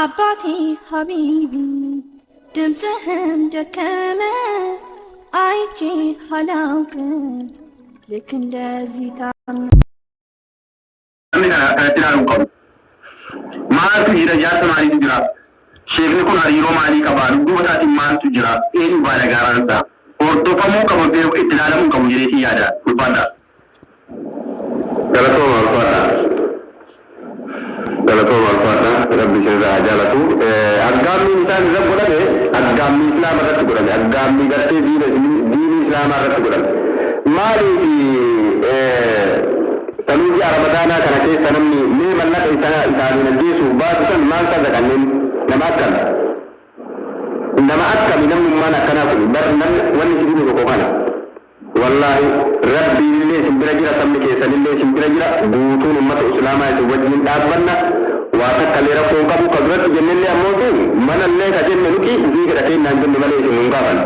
አባቴ ሀቢቢ ድምፅህም ደከመ አይቼ አላውቅም ልክ እንደዚህ ታም Namni kana akkanatti ilaaluu qabu. Maaltu jira? Jaarsa maaliitu jira? Sheekni kun hariiroo maalii qaba? Dudduuba isaatiin maaltu jira? Eenyu baala gaaraansaa? Hordofamuu qaba, itti ilaalamuu qabu jedheetii yaada. Ulfaadha. Galatooma, ulfaadha. Galatooma, ulfaadha. Rabbi isinirraa haa jaalatu. Aggaammiin isaan irra godhame aggaammii Islaama irratti godhame. Aggaammii gartee diinii Islaamaa irratti godhame. Maaliif sanuu ji'a Ramadaanaa kana keessa namni mee mallaqa isaa isaanii ajjeesuuf baasu san maal sadaqanneen? Nama akkami? Nama akkami namnummaan akkanaa kun? Bar namni wanni si dhibu tokko kana. Wallaahi, Rabbiin illee isin bira jira, sabni keessan illee isin bira jira, guutuun ummata Islaamaa isin wajjin dhaabbanna. Waa takka illee rakkoo hin qabu. Ka duratti jennellee ammootu manallee ka jenne nuti ufii fedha kennaan jenne malee isin hin gaafan.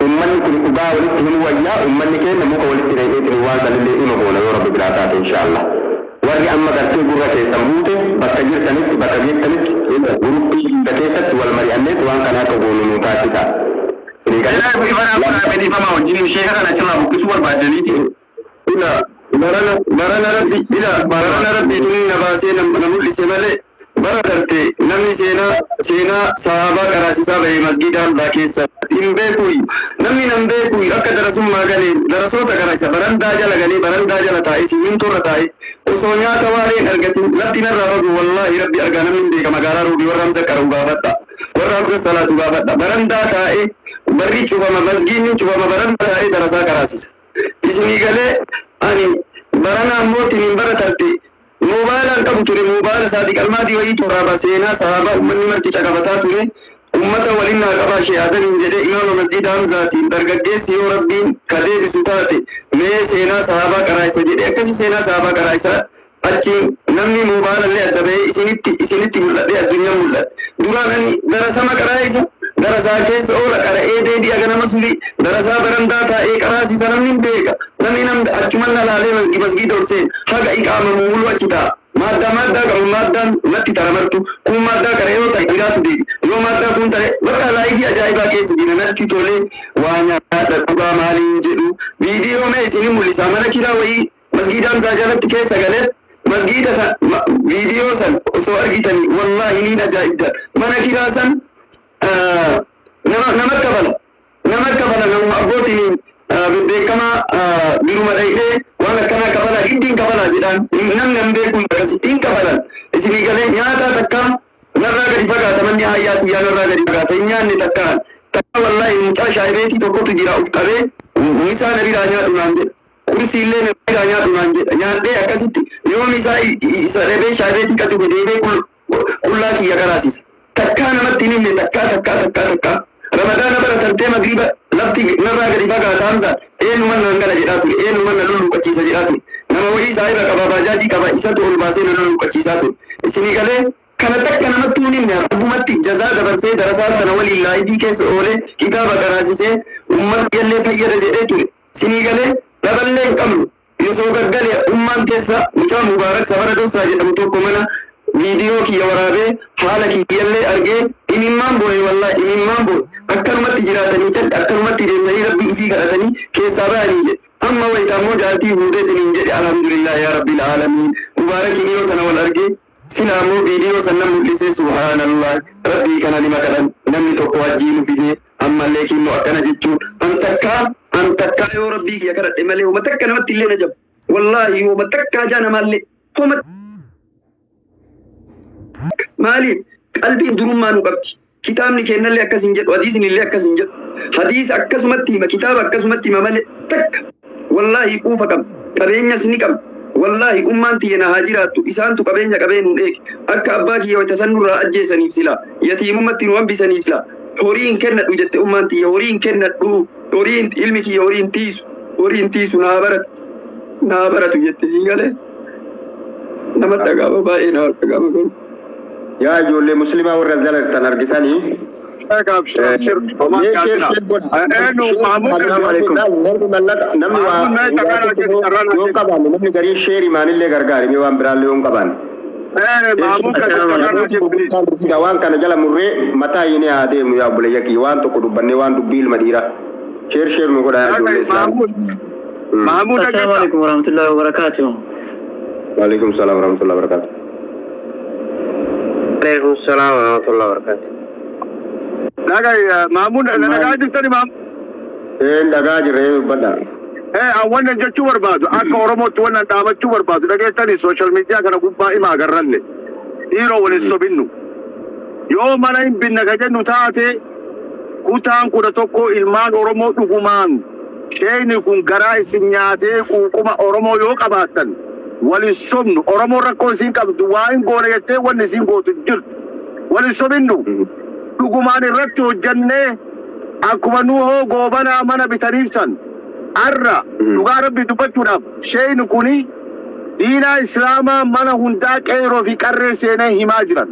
Ummanni kun dhugaa walitti himu wayyaa. Ummanni keenya muka walitti naqeetiin waan sanillee hima goona yoo Rabbi biraa taate, inshaallah. Warri amma gartee gurra keessan buute, bakka jirtanitti, bakka geettanitti, guruppii hunda keessatti wal mari'anneet waan kana akka goonu nu taasisa. Ilaa ifanaa godhaa fedhiifamaa wajjin sheeka kana achirraa buqqisuu barbaaddaniiti. Ila barana barana Rabbi, ila barana Rabbi tuni na baasee na mul'ise malee, bara darte namni seenaa sahaabaa qaraasisaa bahee masgiida Hamzaa keessa hin beekuy. Namni nan beekuy akka darasummaa galee darasoota qaraasisa, barandaa jala galee, barandaa jala taa'ee, simmintoorra taa'ee, osoo nyaata waareen argatin, lafti narraa fagoo. Wallaahi, Rabbi argaa, namni hin beeka. Magaalaa Roobii warra Hamza qara'u gaafadha, warra Hamza salaatu gaafadha. Barandaa taa'ee, barri cufama, masgiidni cufama, barandaa taa'ee darasaa qaraasisa. Isinii galee? Ani barana ammoo tiniin bara tarte moobaalaan qabu ture, moobaala saadiq almaadii wayii toraaba seenaa sahaabaa ummanni marti caqabataa ture. Ummata waliin naa qabaa shee Aadamiin jedhee imaama masjida Hamzaatiin, dargaggeessi yoo Rabbiin ka deebisu taate mee seenaa sahaabaa qaraayisa jedhee, akkasi seenaa sahaabaa qaraayisa. Achiin namni moobaalallee adda bahee isinitti mul'adhee addunyaan mul'adhe. Duraan ani darasama qaraayisa, darasaa keessa oola, qara'ee deebi'a. Ganama suni darasaa barandaa taa'ee qaraasisa. Namni hin beeka. Namni namni achuman na laalee masgiida ol seen haga iqaamamu mulu achi taa'a. Maaddaa maaddaa qaba, maaddaan natti taramartu kun maaddaa qara yoo ta'e biraatu deebi, yoo maaddaa kun ta'e bakka laayifii ajaa'ibaa keessa jira. Natti tolee waa nyaadha, dhugaa maaliin jedhu. Viidiyoo mee isinin mul'isa. Mana kiraa wayii masgiida Hamzaa jalatti keessa galee, masgiida san viidiyoo san osoo argitanii, wallaahi niin ajaa'ibda. Mana kiraa san nama kafala, nama kafala, nama abbootiin bebbeekamaa biruma dhayidhee waan akkanaa kafalaa, giddiin kafalaa jedhaan. Namni nan beekuun akkasittiin kafalan. Isinii galee? Nyaataa takkaa narraa gadi fagaata, manni haayyaa tiyyaa narraa gadi fagaata, hin nyaanne takkaan takka. Wallaahi, mucaa shaayibeetii tokkotu jira, uf qabee misaa na biraa nyaadhu naan jedha, kursii illee na biraa nyaadhu naan jedha. Nyaadhee akkasitti yoom isaa isa dhabee shaayibeetii qacufe deebee qullaa kiyya karaasisa. Takkaa namatti hin himne, takkaa takkaa takkaa takkaa. Ramadaana bara tartee magriiba lafti narraa gadi fagaata. Hamzaan eenyuman naan gala jedhaa ture, eenyuman na lulluuqachiisa jedhaa ture. Nama wayii saahiba qaba, baajaajii qaba, isatu ol baasee na lulluuqachiisaa ture. Isinii galee? Kana takka namatti hin himne. Rabbumatti jazaa dabarsee darasaa tana waliin laayifii keessa oolee kitaaba qaraasisee ummata jallee fayyada jedhee ture. Isinii galee? Dhaballee hin qabnu. Yosoo gaggale ummaan keessa mucaa Mubaarak Safara Dursaa jedhamu tokko mana viidiyoo kiyya waraabee haala kiyyallee argee imimmaan boo'e. Wallaahi, imimmaan boo'e. Akkanumatti jiraatanii calli, akkanumatti deemtanii Rabbii isii kadhatanii keessaa bayanii jedhe. Amma wayita ammoo jaartii fuudheetiniin jedhe, alhamdulillah yaa rabbil aalamiin. Mubaarakiin yoo tana wal argee sila ammoo viidiyoo san nan mul'isee, subhaanallah, Rabbii kana nima kadhan. Namni tokko hajjii nu fidee ammallee kinnoo akkana jechuun an takkaa yoo Rabbii kiyya kadhadhe malee homa takka namatti illee na jabu. Wallaahi, homa takka hajaa namaallee homa. Maaliif? Qalbiin durummaa nu qabdi. Kitaabni kennallee akkas hin jedhu, hadiisni illee akkas hin jedhu. Hadiisa akkasumatti hima, kitaaba akkasumatti hima malee takka. Wallaahi, quufa qabna, qabeenyas ni qabna. Wallaahi, ummaan tiyya na haa jiraattu, isaantu qabeenya qabee nuun eege. Akka abbaa kiyya wayita san nurraa ajjeesaniif, silaa yatiimumatti nu hambisaniif, silaa horii hin kennadhu jette ummaan tiyya. Horii hin kennadhu, horii ilmi kiyya horii hin tiisu, horii hin tiisu, naa baratu, naa baratu jette. Sii galee? Nama dhagaama, baay'ee nama dhagaama garuu. Yaa ijoollee musliimaa warra jalattan argitanii. Mee share share godha. Namni mallaqa, namni waa yoo qabaanne, namni garii share maanillee gargaari, mee waan biraallee yoo hin qabaanne. Mahmud Assalaamu alaikum. Waan kana jala murree mataa inni haa deemnu yaa obboleeyya kiyya waan tokko dubbannee waan dubbii ilma dhiiraa. Share share nu godhaa yaa ijoollee islaamaa. Mahmud Assalaamu alaikum warahmatullahi wabarakatuh. Waalaikum salaam warahmatullahi wabarakatuh. Alaikum salaam warahmatullahi wabarakatuh. Dhagaa Mahmud dhagaa jirtani Mahmud. Een dhagaa jirree dubbadha. Wannan jechuu barbaadu akka Oromootti wannan dhaabachuu barbaadu dhageessanii social media kana gubbaa ima agarralle dhiiroo waliin sobinnu. Yoo mana hin binna ka jennu taate kutaan 11 ilmaan Oromoo dhugumaan sheeyni kun garaa isin nyaatee quuquma Oromoo yoo qabaattan waliin sobnu. Oromoo rakkoo isin qabdu waa hin goone jettee wanni isin gootu jirtu waliin sobinnu dhugumaan irratti hojjannee akkuma nuhoo goobanaa mana bitaniif san arra dhugaa rabbi dubbachuudhaaf sheeyni kuni diinaa islaamaa mana hundaa qeeroo fi qarree seenee himaa jiran.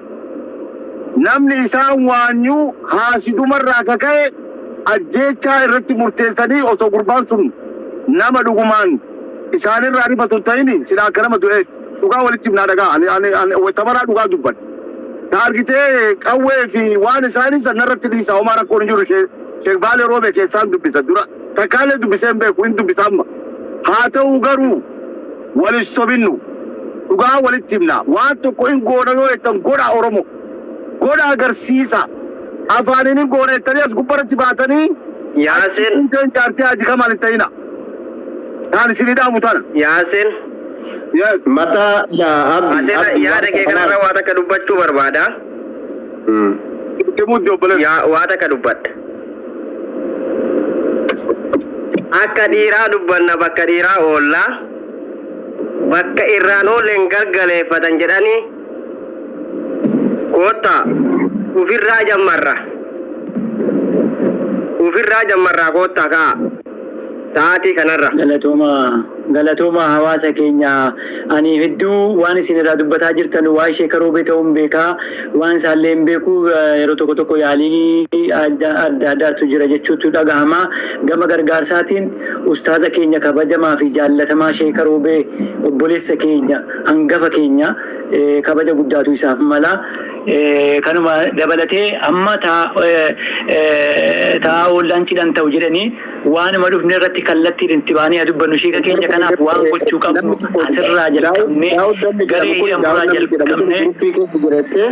Namni isaan waanyuu haasidumarraa kaka'e ajjeechaa irratti murteessanii osoo gurbaan sun nama dhugumaan isaanirraa rifatu hin ta'ini sila akka nama du'eeti. Dhugaa walitti himnaa dhagaa ani ani ani tabaraa dhugaa dubban. Ta argitee qawwee fi waan isaanii sanarratti dhiisa homaa rakkoon hin jiru Sheek Baalee Roobee keessaan dubbisa dura takkaalee dubbisee hin beeku hin dubbisa amma. Haa ta'u garuu walin sobinnu dhugaa walitti himna waan tokko hin goona yoo jettan godha Oromo godha agarsiisa afaaniin hin goona jettanii as gubbarratti baatanii Yaasin hundeen jaartii Haji Kamaal hin ta'ina. Taan isinii dhaamu tana. Yaasin Yes. Mataa yaa abdi asirra abdi yaada kee kanarra waa takka dubbachuu barbaada. Deemuu obboleessa. Yaa waa takka dubbadha. Akka dhiiraa dubbanna bakka dhiiraa oollaa bakka irraan oolleen gargaleeffatan jedhanii koottaa ufirraa jammarra. Ufirraa jammarraa koottaa kaa sa'aatii kanarra. Galatooma galatooma hawaasa keenya ani hedduu waan isin irraa dubbataa jirtan waa ishee karoobee ta'uun beekaa waan isaallee hin beeku yeroo tokko tokko yaalii adda adda addaatu jira jechuutu dhagahama gama gargaarsaatiin ustaaza keenya kabajamaa fi jaallatamaa ishee karoobee obboleessa keenya hangafa keenya kabaja guddaatu isaaf mala. Kanuma dabalatee amma taa oollaan cidhan ta'u jedhanii waanuma dhufne irratti kallattiin itti baanee haa dubbannu sheeka keenya kanaaf waan gochuu qabnu asirraa jalqabnee garee hidhamurraa jalqabnee Guruppii keessa jirettee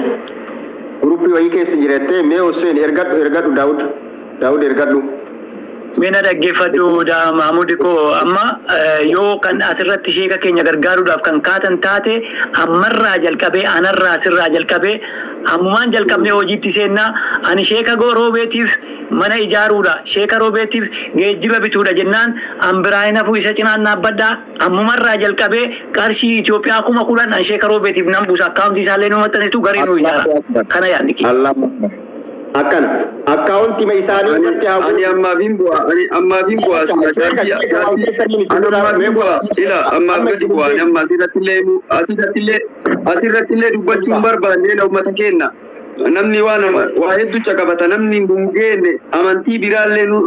guruppii wayii keessa jirettee mee Hussein ergadhu ergadhu Daawud Daawud ergadhu. Mee na dhaggeeffadhu Mahmud koo amma yoo kan asirratti sheeka keenya gargaaruudhaaf kan kaatan taate ammarraa jalqabee anarraa asirraa jalqabee ammumaan jalqabnee hojiitti seennaa ani sheeka roobeetiif mana ijaaruudha sheeka roobeetiif geejjiba bituudha jennaan an biraa hin hafu isa cinaan dhaabbadhaa ammumarraa jalqabee qarshii Itoophiyaa 10,000 an sheeka roobeetiif nan buusa akkaawuntii isaallee nu maxxansitu garee nu ijaara kana yaadni kiyya. Allah akkana akkaawuntii isaanii irratti haa Ani ammaaf hin bu'a. Ani ammaaf hin bu'a. Jaartii jaartii ani ammaaf hin bu'a. Ila ammaaf gadi bu'a. Ani amma asirratti illee asirratti illee asirratti illee dubbachuu hin barbaanne uummata keenya. Namni waa nama waa hedduu caqabata. Namni hin geenne amantii biraallee nu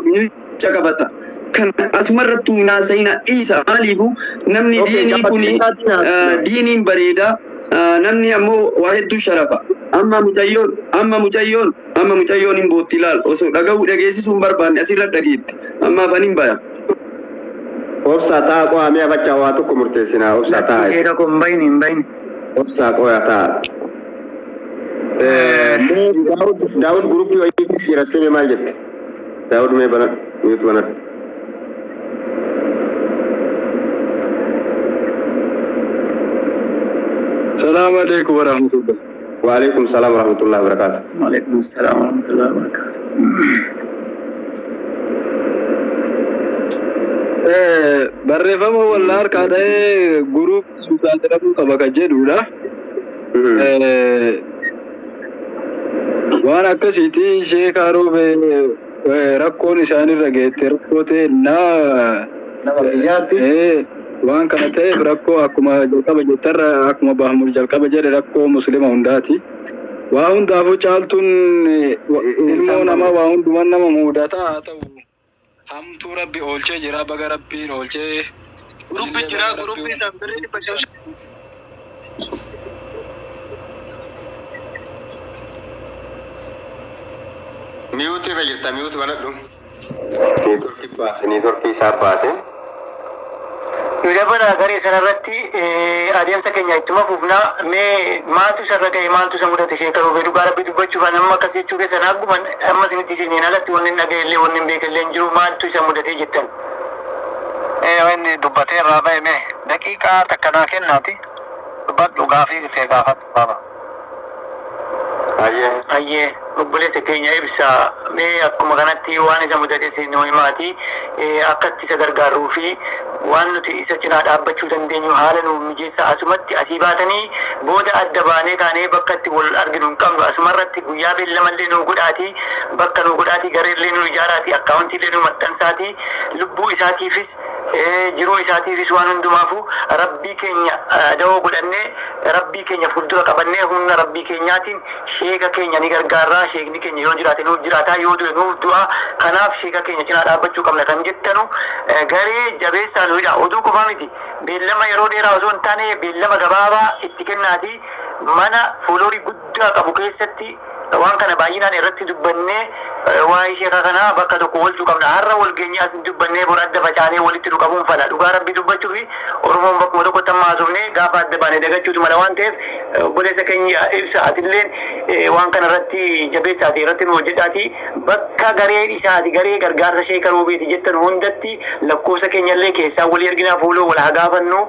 caqabata. Kan asumarrattuu hin haasa'ina dhiisa. Maaliifuu namni diinii kuni diiniin bareeda. Namni ammoo waa hedduu sharafa. Amma mucayyoon amma mucayyoon amma mucayyoon hin bootti ilaal osoo dhaga'uu dhageessisuu hin barbaanne asirra dhageetti. Amma afaan hin baya. Obsaa ta'a qo'aa mi'a fachaa waa tokko murteessinaa obsaa ta'a. Sheeka koo hin bayini hin bayini. Obsaa qo'aa ta'a. Daawud Daawud guruppii wayii keessa jirattee mee maal jette? Daawud mee banadhu mute banadhu. Salaamu alaikum warahmatullah. Waalaikum salaam warahmatullahi wabarakatuh. Waalaikum salaam warahmatullahi wabarakatuh. Barreeffama wallaa harkaa dha'ee gurup sultaan jedhamuu qaba kan jedhudha. Waan akkasiiti sheekaa roobee rakkoon isaanirra geette rakkoo ta'e naa Nama biyyaatti. Waan kana ta'eef rakkoo akkuma jalqaba jettarra akkuma Bahmur jalqaba jedhe rakkoo muslima hundaati. Waa hundaafuu caaltuun ilmoo namaa waa hundumaan nama mudata haa ta'u. Hamtuu rabbi oolchee jira baga rabbiin oolchee. Guruppi jira guruppi isaan biree 500. Mute irra jirta, mute banadhu. Networkii baase, networkii isaa baase. Nu dabala garee sanarratti adeemsa keenya ittuma fufnaa. Mee maaltu isarra ga'e, maaltu isa mudate sheeka Roobee? Dhugaa Rabbi dubbachuuf ani amma akkas jechuu keessan akkuma amma isinitti isiniin alatti wanni hin dhaga'ellee, wanni hin beekellee hin jiru. Maaltu isa mudatee jettan? Inni dubbatee irraa ba'e, mee daqiiqaa takka naa kennaati. Dubbadhu, gaafii ta'e gaafadhu baaba. Ayyee. Ayyee, obboleessa keenya ibsa, mee akkuma kanatti waan isa mudate isin himaati. Akka itti isa gargaarruu fi waan nuti isa cinaa dhaabbachuu dandeenyu haala nu mijeessa. Asumatti asii baatanii booda adda baanee kaanee bakka itti wal arginu hin qabnu. Asumarratti guyyaa beellamallee nu godhaati, bakka nu godhaati, gareellee nu ijaaraati, akkaawuntiillee nu maxxansaati. Lubbuu isaatiifis, jiruu isaatiifis, waan hundumaafuu Rabbii keenya dawoo godhannee, Rabbii keenya fuuldura qabannee, humna Rabbii keenyaatiin sheeka keenya ni gargaarraa. Sheekni keenya yoo jiraate nuuf jiraataa, yoo du'e nuuf du'a. Kanaaf sheeka keenya cinaa dhaabbachuu qabna kan jettanu garee jabeessaa nu hidha. Oduu qofaa miti, beellama yeroo dheeraa osoo hin taane beellama gabaabaa itti kennaati, mana followerii guddaa qabu keessatti waan kana baay'inaan irratti dubbannee waa'ee sheeka kanaa bakka tokko oolchuu qabna. Har'a wal geenye as dubbannee bor adda facaanee walitti nu qabuun fala. Dhugaa Rabbii dubbachuu fi Oromoon bakkuma tokkotti amma haasofnee gaafa adda baane dagachuutu mala waan ta'eef, obboleessa keenya ibsa, atilleen waan kana irratti jabeessaati irratti nu hojjedhaati. Bakka gareen isaati, garee gargaarsa sheeka Roobeeti jettan hundatti lakkoofsa keenyallee keessaa walii arginaa, fuuloo wal haa gaafannu.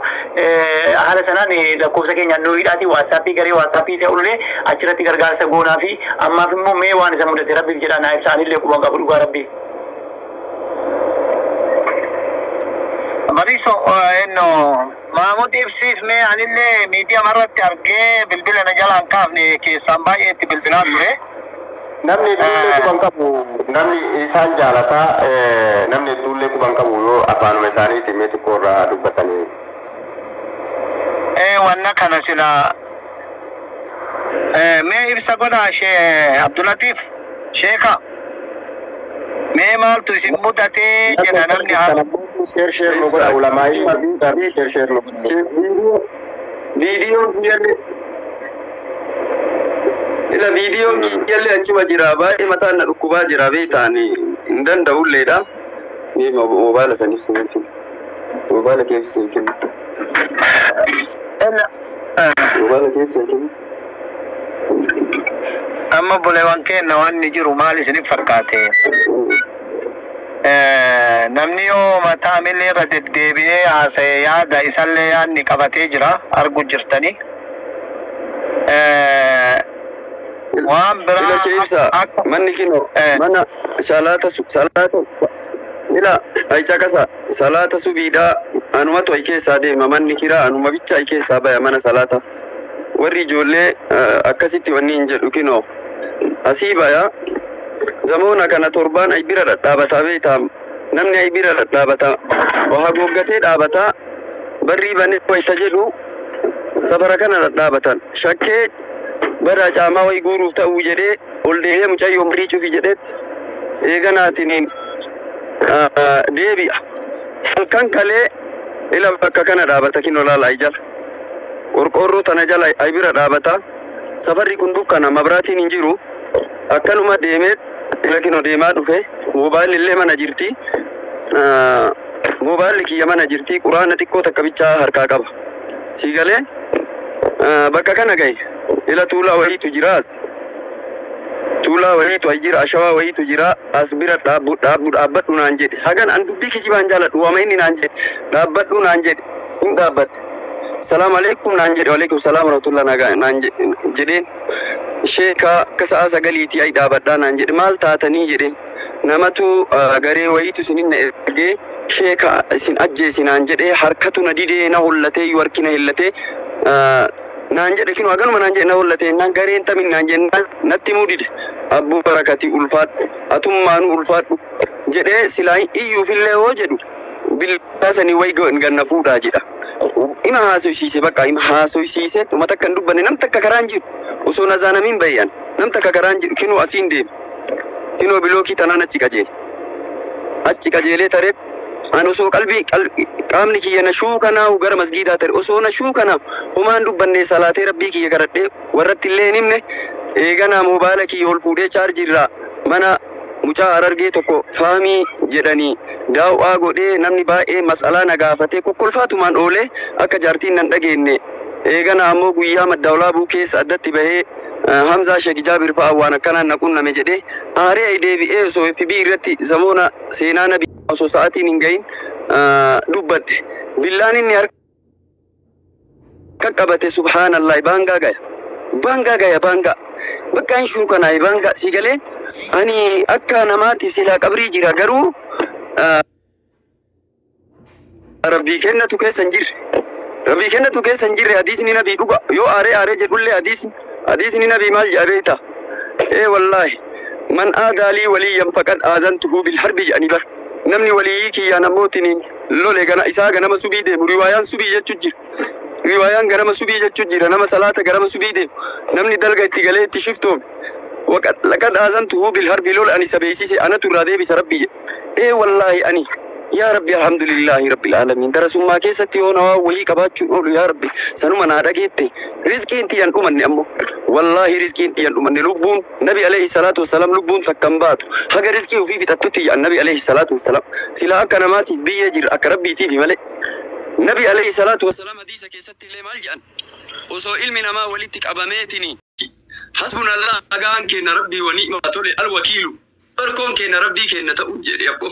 Haala sanaan lakkoofsa keenyaan nu hidhaati, WhatsAppii, garee WhatsAppii ta'ullee achirratti gargaarsa goonaa fi ammaaf immoo mee waan isa mudate Rabbiif jedhaa naa ibsa. Anillee quban qabu, dhugaa Rabbii. Bariso enno Maamud ibsiif, mee anillee miidiyaa irratti argee bilbila na jalaan kaafne, keessaan baay'ee itti bilbilaa ture. Namni hedduullee quban qabu, namni isaan jaalataa, namni hedduullee quban qabu, yoo afaanuma isaaniitiin mee xiqqoo irraa dubbatanii. Wanna kana sila mee ibsa godhaa. Shee Abdulatiif, sheeka, mee maaltu isin mudatee jedha namni haa Share, share nu godha, ulamaa'ii share, share nu godha. Viidiyoon kiyyallee, ila, viidiyoon kiyyallee achuma jira. Baay'ee mataan na dhukkubaa jira, beektaan hin danda'ulleedha. Mee moobaayila saniif siif kennu. Moobaayila keef siif kennu. Moobaayila keef siif kennu. Amma buleewwan keenya, waan jiru maal isinif fakkaate? Namni yoo mataa milii irra deddeebi'ee haasa'e yaada isallee yaadni qabatee jira argu jirtani. Waan Ila biraa ishee ibsa akka manni kino mana salaata salaata, ila ay caqasa, salaata subiidhaa anumatu ay keessaa deema. Manni kiraa anuma bicha ay keessaa baya mana salaata. Warri ijoollee akkasitti wanni hin jedhu, kinoo asii baya. Zamoona kana torbaan ay bira dhadhaabataa, beektaa, namni ay bira dhadhaabata, waa hagooggatee dhaabataa, barrii banee wayta jedhu safara kana dhadhaabatan. Shakkee badaa caamaa wayi guuruuf ta'uu jedhee ol deebi'ee, mucayyoon barii cufi jedhee eeganaatiniin deebi'a. Halkan kalee ila bakka kana dhaabata, kinoo laala, ay jala qorqoorroo tana jala ay bira dhaabata. Safarri kun dukkana, mabraatiin hin jiru. Akkanuma deemee, ila kinoo deemaa dhufe. Moobaayilli illee mana jirti. Moobaayilli kiyya mana jirti. Quraana xiqqoo takka bichaa harkaa qaba. Sii galee bakka kana gahe. Ila tuulaa wayiitu jiraas, tuulaa wayiitu ay jira, ashawaa wayiitu jira. As bira dhaabbu dhaabbu dhaabbadhu naan jedhe. Hagan an dubbii kijibaan jaaladhu. Waama inni naan jedhe, dhaabbadhu naan jedhe, hin dhaabbadhe. Salaam alaikum naan jedhe. Waalaikum salaam warahmatullah nagaa naan jedheen. Sheeka, akka sa'a 9tti ay dhaabadhaa naan jedhe. Maal taatanii jedheen. Namatu garee wayiitu isinin na ergee, sheeka isin ajjeesi naan jedhee, harkatu na didee, na hollatee iyyuu, harki na hillatee naan jedhe. Kinoo haganuma naan jedhe. Na hollatee naan gareen tamin naan jennaan natti himuu dide. Abbuu barakati, ulfaadhu, atummaanuu ulfaadhu jedhee. Silaa iyyuufillee hoo jedhu billaa sanii wayi ganna fuudhaa jedha. Ima haasoysiise, bakka ima haasoysiise. Tuma takka hin dubbanne. Nam takka karaan jiru osoo nazaanamiin bayyan, nam takka karaan jiru. Kinoo asiin deema, kinoo bilookii tanaan achi qajeele, achi qajeelee taree an osoo qalbii qaamni kiyya na shuukanaahu gara masgiidaa tare. Osoo na shuukanaahu homaan dubbanne. Salaatee Rabbii kiyya kadhadhee warratti illee hin himne. Eeganaa moobaayila kiyya ol fuudhee chaarjii irraa mana Mucaa Harargee tokko Faamii jedhanii daaw'aa godhee namni baay'ee mas'alaa na gaafatee kokkolfaatumaan oolee akka jaartiin nan dhageenne. Eegana ammoo guyyaa Maddaawlaabuu keessa addatti bahee Hamzaa Sheek Jaabir fa'a waan akkanaan na qunname jedhee aaree deebi'ee osoo FB irratti zamoona seenaa nabi osoo sa'atiin hin gahin dubbadhe. Billaan inni harka qabate subhaanallah baangaa gaya. Baangaa gaya baangaa. Bakka hin shuukanaayi baangaa si galee ani akka namaatti silaa qabrii jira garuu Rabbii kennatu keessa hin jirre. Rabbii kennatu keessa hin jirre. Hadiisni nabii dhuga. Yoo aaree aaree jedhullee hadiisni nabii maal jedha beekta? Ee wallaahi, man aadaa lii waliyyan faqad aazantuhu bil harbi jedhanii bar. Namni waliyyii kiyyaan ammootiin lole gana isaa ganama subii deemu, riwaayaan subii jechu jira. Riwaayaan ganama subii jechu jira. Nama salaata ganama subii deemu, namni dalga itti galee itti shiftoome, laqad aazantuhu bil harbi, lola ani isa beeksise anatu irraa deebisa rabbi jedhe. Ee wallaahi, ani yaa rabbi, alhamdulillahi rabbil aalamiin, darasummaa keessatti yoo nawaa wahii qabaachuun oolu, yaa rabbi sanuma naa dhageette. Rizqiin tiyyan dhumanne ammoo, wallaahi rizqiin tiyyan dhumanne. Lubbuun nabi alayhi salaatu wassalaam lubbuun takka hin baatu haga rizqii ofii fixattutti jedhan nabi alayhi salaatu wassalaam. Silaa akka namaatiif biyyee jira, akka rabbiitiifi malee. Nabi alayhi salaatu wassalaam hadiisa keessatti illee maal jedhan? Osoo ilmi namaa walitti qabameetini, hasbunallah, nagaan kenna rabbii, wa ni'ma tole alwakiilu, barkoon kenna rabbii kenna ta'u jedhe abbo.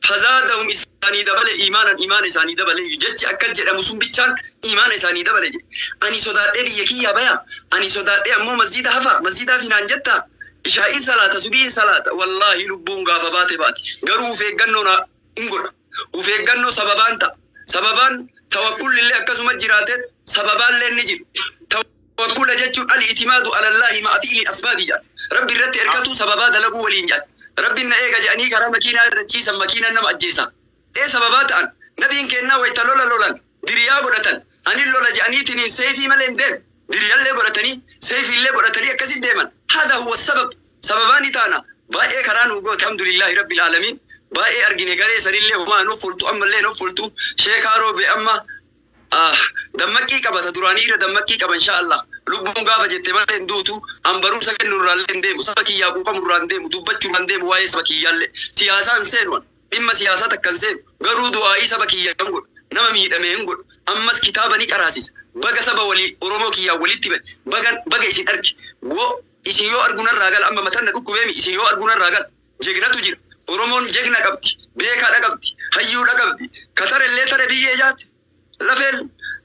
Fazaadahum, isaanii dabale, iimaanan, imaana isaanii dabale. Jechi akkas jedhamu sun bichaan imaana isaanii dabale jedhe. Ani sodaadhee biyya kiyyaa baya? Ani sodaadhee ammoo masjida hafa? Masjidaa finaan jetta, ishaa'iin salaata, subiin salaata. Wallaahi lubbuun gaafa baate baati, garuu uf eeggannoo na hin godha. Uf eeggannoo sababaan ta'a. Sababaan tawakkulli illee akkasuma jiraate, sababaallee ni jiru. Tawakkula jechuun al itimaadu alallaahi ma'a fi'li asbaabi jedha. Rabbi irratti erkatu sababaa dalaguu waliin jedha. Rabbiin na eega jedhanii karaa makiinaa irra ciisan, makiinaan nama ajjeesa. Ee, sababaa ta'an. Nabiin kennaa wayta lola lolan diriyaa godhatan. Anin lola jedhaniitiin seefii malee hin deemu. Diriyallee godhatanii, seefiillee godhatanii akkasit deeman. Hada huwa sabab, sababaa ni taana. Baay'ee karaa nuu goote, alhamdulillaahi rabbil aalamiin. Baay'ee argine. Garee sanillee homaa nuuf fultu, ammallee nuuf fultu. Sheekaa roobe amma dammaqii qabata, duraanii irra dammaqii qaba. Insha Allah lubbuun gaafa jette malee hin duutu. An barumsa kennu irraallee hin deemu, saba kiyyaa quuqamu irraa hin deemu, dubbachuu irraa hin deemu. Waa'ee saba kiyyaallee siyaasaan seenu, an dhimma siyaasaa takka hin seenu, garuu du'aa'ii saba kiyyaa hin godhu, nama miidhame hin godhu. Ammas kitaaba ni qaraasisa. Baga saba walii Oromoo kiyyaa walitti bahe, baga baga isin arge. Woo, isin yoo argu narraa gala. Amma mataan na dhukkubeemi, isin yoo argu narraa gala. Jegnatu jira. Oromoon jegna qabdi, beekaadha qabdi, hayyuudha qabdi. Katarellee tare biyyee jaate. Lafeen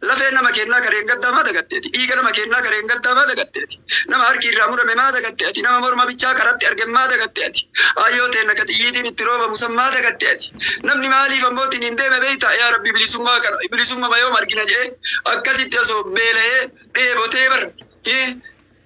lafeen nama kennaa kareen gaddaa maa dagatteeti? Dhiiga nama kennaa kareen gaddaa maa dagatteeti? Nama harki irraa murame maa dagatte ati? Nama morma bichaa karatti arge maa dagatte ati? Ayyoo teenna ka xiyyiitiin itti roobamu san maa dagatte ati? Namni maaliif ammootiin hin deeme beektaa? Yaa rabbi, bilisummaa kana, bilisummaa yoom argina jedhee akkasitti osoo beela'ee dheebotee bar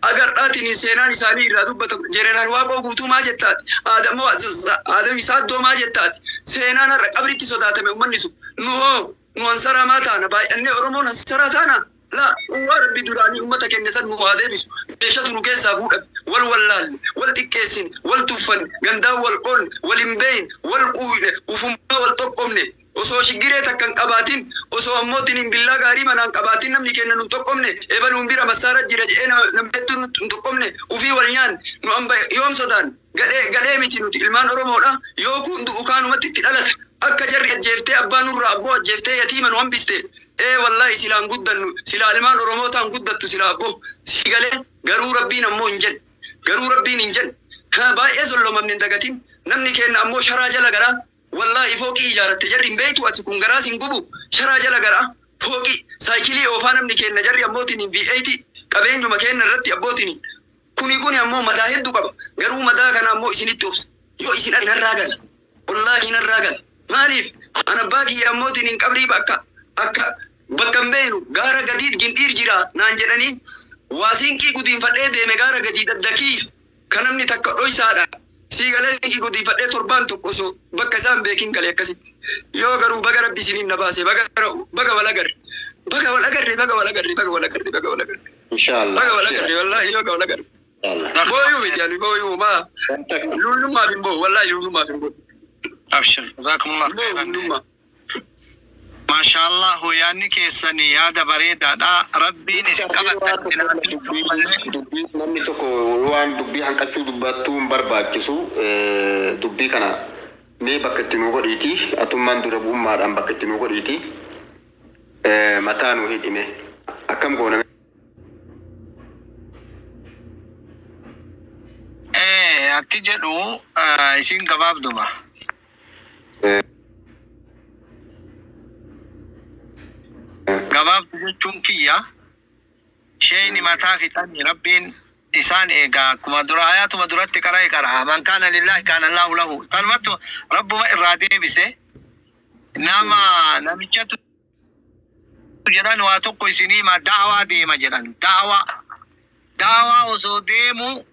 agardhaatiin seenaan isaanii irraa dubbatamu. Jeneraal Waaqoo Guutuu maa jettaati? Aadamoo Aadam Isaaddoo maa jettaati? Seenaan har'a qabritti sodaatame uummanni sun. Nu hoo, nu hansaraa maa taana? Baay'annee Oromoon hansaraa taana? La waa rabbi duraanii uummata kenne san nu haa deebisu. Meeshatu nu keessaa fuudhame. Wal wallaalle, wal xiqqeessine, wal tuffanne, gandaan wal qoonne, wal hin beeyne, wal quuyne, ufumaa wal tokkomne. Osoo shiggiree takka hin qabaatin, osoo ammootiin hin billaa gaarii manaan qabaatin, namni kenna nu tokkomne. Ebaluun bira massaara jira jedhee namni hedduun nu hin tokkomne, ufii wal nyaanne. Nu amba yoom sodaan gadhee gadhee miti. Nuti ilmaan Oromoodha. Yoo kun du'u kaanumatti itti dhalata. Akka jarri ajjeeftee abbaa nurraa abboo ajjeeftee yatiima nu hambiste. Ee wallaahi, silaan guddannu, silaa ilmaan Oromoo ta'an guddattu silaa abboo si galee. Garuu rabbiin ammoo hin jedhe, garuu rabbiin hin jedhe. Ha, baay'ee zollomamne hin dagatin. Namni kenna ammoo sharaa jala garaa. Wallaahi fooqii ijaaratte jarri hin beektu. Ati kun garaas hin gubu. Sharaa jala garaa, fooqii, saayikilii oofaa namni kenna, jarri ammootiin V8 qabeenyuma kenna irratti abbootiin. Kuni ammoo madaa hedduu qaba. Garuu madaa kana ammoo isinitti obsa. Yoo isin arge narraa gala, wallaahi narraa gala. Maaliif an abbaa kiyya ammootiin hin qabrii bakka akka bakka hin beeknu gaara gadiit gindhiir jira naan jedhanii waa siinqii gudiinfadhee deeme. Gaara gadii daddakiyya kan namni takka dhoysaadha sii galee siinqii gudiinfadhee torbaan tokko osoo bakka isaan beekin galee akkasitti. Yoo garuu baga rabbi isiniin na baase. Baga baga wal agarre, baga wal agarre, baga wal agarre, baga wal agarre, baga wal agarre. Inshallah. Baga wal agarre, wallaahi baga wal agarre. Inshallah. Booyuu miti, ani booyuu maa lullummaaf hin boo'u, wallaahi lullummaaf hin boo'u. أبشر، جزاكم الله Hin boo'u خيرا. Lullummaa. Maashaallah, yaadni keessan yaada bareedaadha. Rabbiin isin Waan qabattan tokko dubbii dubbii namni tokko waan dubbii hanqachuu dubbattuu hin barbaachisu, dubbii kana mee bakka itti nuu godhiiti, atummaan dura bu'ummaadhaan bakka itti nuu godhiiti, mataa nuu hidhime akkam goona? Akki jedhu isin gabaabduma. Gabaabdu jechuun kiyya sheeyni mataa fixanii Rabbiin isaan eegaa, akkuma dura ayaatuma duratti qara'e qara'a. Man kaana lillaahi kaana Allaahu lahu. Tanumatti Rabbuma irraa deebise. Nama namichatu jedhan waa tokko isinii hima, da'awaa deema jedhan. Da'awaa. Da'awaa osoo deemu